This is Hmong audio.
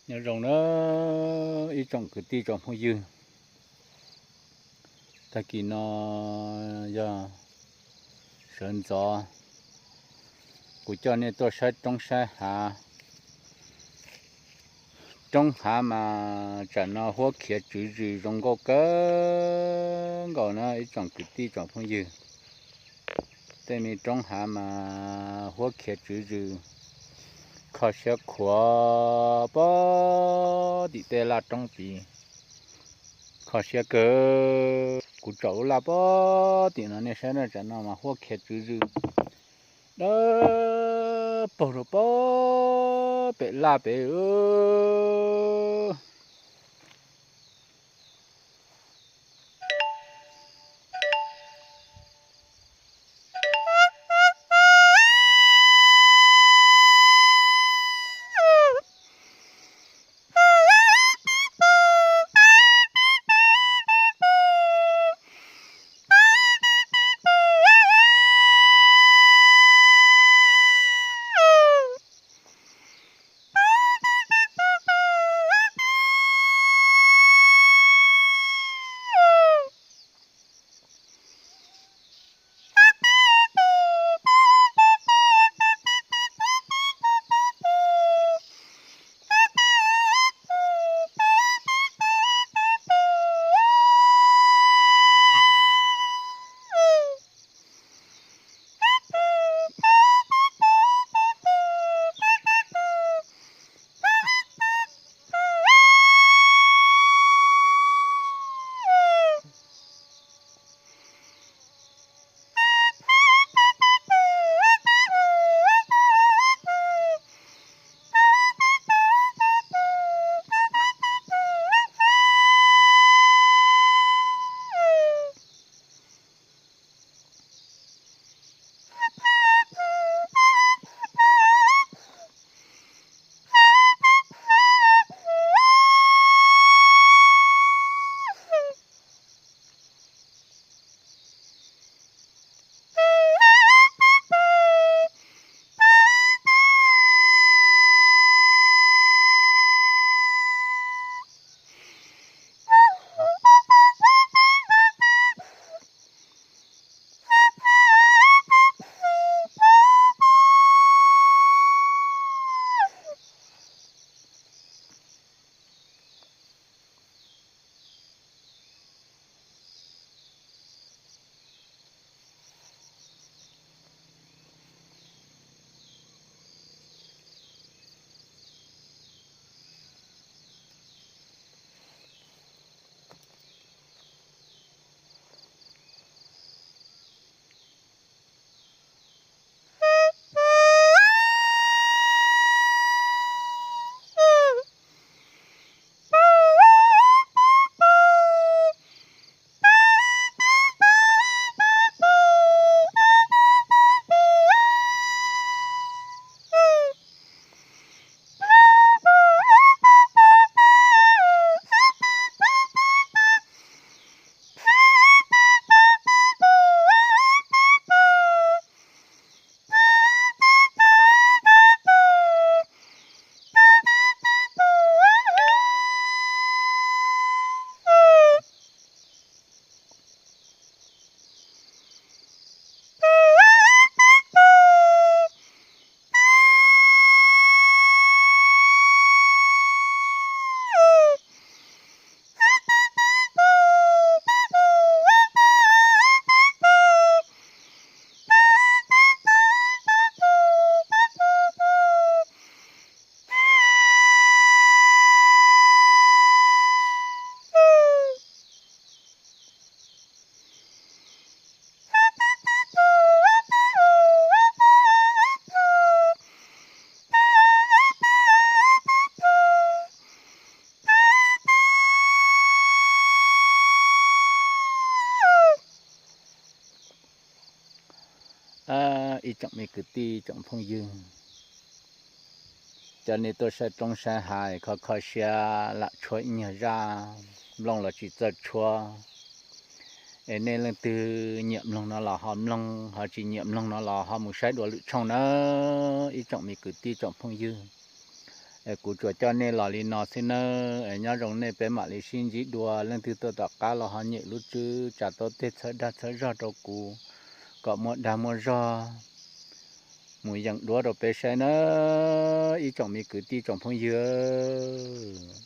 Nyob zoo na ib tsoom kwv tij tsoom phooj ywg, tag kis no yog sawv ntxov kuv coj nej tuaj saib roob saib hav. Roob hav mas tsam no huab khiav tswv zws zoo nkauj kawg nkaus na ib tsoom kwv tij tsoom phooj ywg. Tej me roob hav mas huab khiav tswv zws, kho siab khuav pog tim tej laj roob tid. Kho siab kawg, kuv tsom lub laj pog tim no nej saib na, tsam no mas huab khiav tswv zws dawb paug rau pog pem laj pem. Ib tsoom me kwv tij tsoom phooj ywg, coj nej tuaj saib roob saib hav, kho kho siab lam tshuab ib nyuag zaj, mloog los tsis txawj tshuab. Es nej leej twg nyiam mloog no los ho mloog, ho tsis nyiam mloog no los ho mus saib dua lwm tshooj na ib tsoom me kwv tij tsoom phooj ywg. Kuv tsuas coj nej los li no xwb nawb, nyob zoo nej, peb mam li sib ntsib dua. Leej twg tuaj tom qab los ho nyem lub tswb tsa tau tej txhawb dag txhawb zog rau kuv kom muaj dag muaj zog mus yeem duab rau peb saib nawb ib tsoom me kwv tij tsoom phooj ywg.